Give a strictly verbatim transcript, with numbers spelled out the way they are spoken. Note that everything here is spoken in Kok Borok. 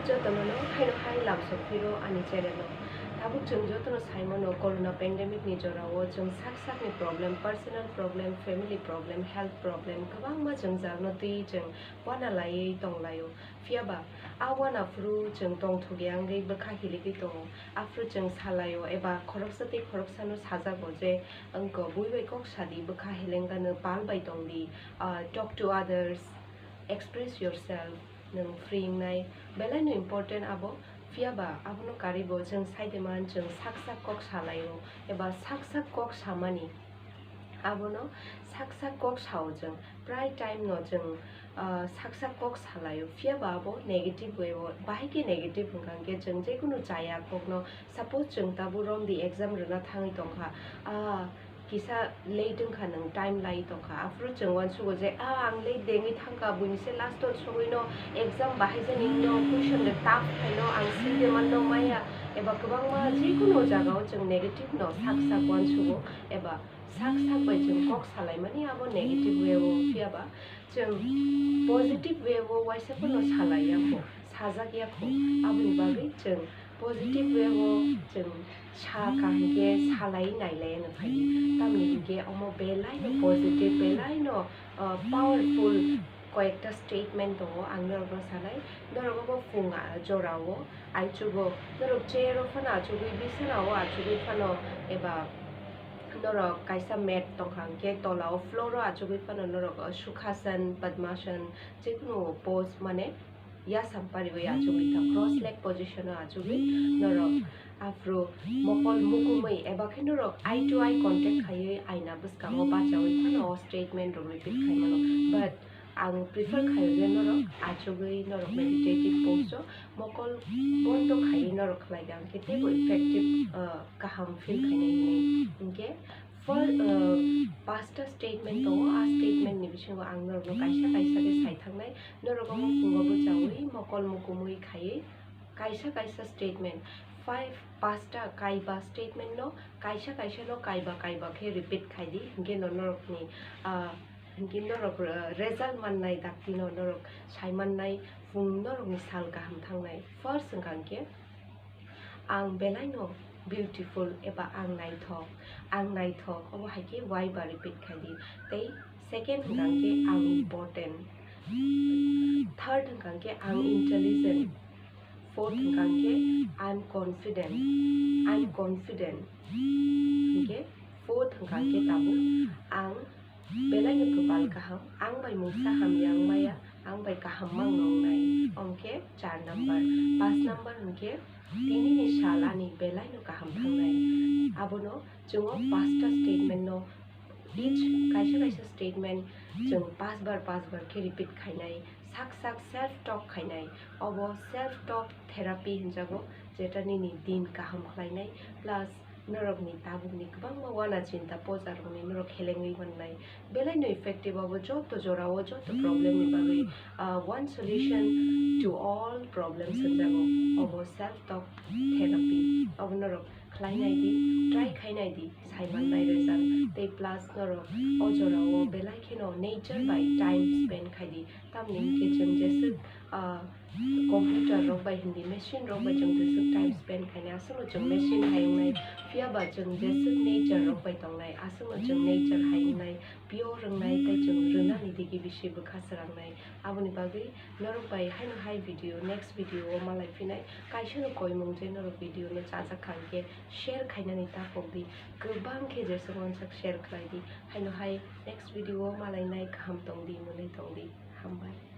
Jotono no haino hai lamsok phiro ani channel o. Tabuk chwng jotono sai mano corona pandemic ni jora o chwng sak sak ni problem, personal problem, family problem, health problem kwbangma jwngjal no twi chwng uana laiwi tong lai o. Phiya ba a uana phuru chwng tongthok ya wngwi bwkha hiligwi tongo. Aphuru chwng sa lai o eba khoroksa tei khoroksa no sajago je wngko bui bai kok sadi, bwkha helengano pal bai tong di, ah, talk to others, express yourself, nwng free wngnai, belai no important abo. Phiya ba abono karwi bo chwng sai de man, chwng sak sak kok sa lai o, eba sak sak kok samani, abono sak sak kok sao chwng, prai time no chwng, ah, sak sak kok sa lai o. Phiya ba abo negative way o, bahai khe negative hwnkha hwnkhe chwng je kunu chaya kok no, suppose chwng tabuk romdi exam rwna thangwi tongkha, ah, kisa late wngkha, nwng time lai tongkha, aphuru chwng uansugo je, "Ah, ang late de wngwi thangkha, buini se last o sogwi no exam bahai jani no question de tough khaino ang side man no maya," eba kwbangma jikunu jagao chwng negative no sak sak uansugo, eba sak sak bai chwng kok salaimani abo negative way o. Phiya ba chwng positive way o waisa phano salai ya kho, sajak ya kho, aboni bagwi chwng positive way o chwng sa kaham khe salai nailai no phai. Tamni hinkhe omo belai no positive, belai no, uh, powerful koyekta statement tongo, ang norokno sanai. Norok obo phung, ah, jora o aichugo, norok chair o phano achugwi, bisana o achugwi phano, eba norok kaisa mat tongkha hwnkhe tola o floor o achugwi phano norok, uh, Sukhasan, Padmasan, jekunu pose mane yasam pariwi achugwi tong, cross leg position o achugwi norok aphuru mokol mukumwi eba khe norok eye to eye contact khaiwi aina bwskango bachaui phano o statement rok repeat khai mano. But ang prefer khaio je norok achugwi norok meditative pose o mokol bondo khaiwi norok khlai di, ang khe teibo effective, uh, kaham feel khainai hinwi. Hinkhe First, uh, pasta statement tongo, a statement ni bisingo ang norokno kaisa kaisa khe sai thangnai. Norok omo phungo bwchaui mokol mukumui khaiwi kaisa kaisa statement, five, pasta kaiba statement no kaisa kaisa no kaiba kaiba khe repeat khai di, hinkhe no norokni, ah, hinkhe norok, uh, result mannai dakti no norok sai mannai, phung norokni sal kaham thangnai. First wngkha hinkhe, Ang belai no beautiful eba ang naithok, ang naithok, obo hai khe Y ba repeat khai di. Tei second hwnkha khe ang important. Third hwnkha khe ang intelligent. Fourth hwnkha khe I'm confident, I'm confident. Hinkhe fourth hwnkha khe tabuk ang Belai no kwpal kaham, ang bai mungsa hamya wng maya, ang bai kaham mang no wngnai. Omo khe char number. Panch number hwnkhe tini ni sal ani belai no kaham thangnai. Abono chwng o pasta statement no, each kaisa kaisa statement chwng panch bar panch bar khe repeat khainai, sak sak self talk khainai. Obo self talk therapy hinjago, jeta nini din kaham khlainai, plus norokni tabukni kwbangma uana chinta pojarokni norok helengwi mannai. Belai no effective abo joto jorao, joto problem ni bagwi, ah, one solution to all problems hinjago. Obo self talk therapy. Obo norok khlai nai di, try khai nai di, sai mannai result. Tei plus norok o jorao belai kheno nature bai time spend khai di. Tamni hwnkhe chwng jeswk, ah, computer rok bai hindi machine rok bai chwng jeswk time spend khainai, aswkno chwng machine hai wngnai, phiya ba chwng jeswk nature rok bai tongnai, aswkno chwng nature hai wngnai, pure wngnai, tei chwng rwnani digi bisi bwkha swrangnai. Aboni bagwi norok bai haino hai video, next video o malai phinai. Kaisa no koimung je norok video no chajak kha hwnkhe share khainani takhuk di, kwbang khe jeswk wansak share khlai di. Haino hai next video o malainai, kaham tong di, mwnwi tong di. Hambai.